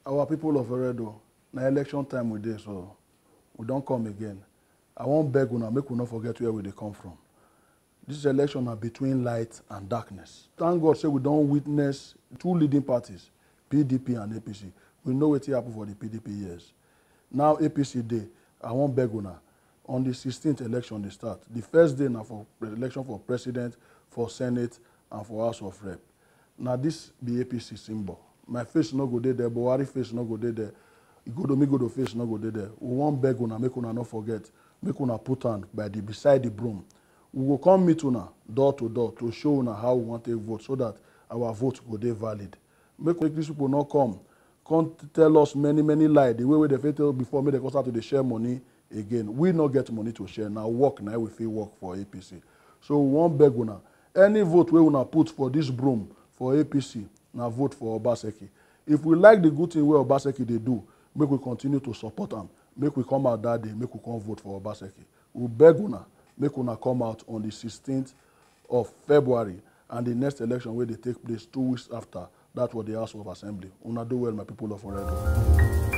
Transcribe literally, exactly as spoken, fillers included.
Our people of Oredo, na election time we dey, so we don come again. I wan beg una, make we no forget where we dey come from. This election na between light and darkness. Thank God say we don witness two leading parties, P D P and A P C. We know wetin happen for the P D P years. Now A P C dey. I wan beg una, on the sixteenth election dey start. The first day na for election for president, for senate, and for House of Rep. Na this be A P C symbol. My face no go dey there, Buhari face no go dey there, Igodo Migodo face no go dey there. We wan beg una, make una no forget, make una put hand by the, beside the broom. We go come meet una door to door to show una how we wan take vote, so that our vote go dey valid. Make, make these people no come, come tell us many, many lie, the way wey dem fit tell before, make dem come start to dey share money again. We no get money to share, na work na we fit work for A P C. So we wan beg una, any vote wey una put for this broom for A P C, na vote for Obaseki. If we like the good thing wey Obaseki dey do, make we continue to support am. Make we come out that day, make we come vote for Obaseki. We beg una, make una come out on the sixteenth of February, and the next election wey dey take place two weeks after, that was the House of Assembly. Una do well, my people of Oredo.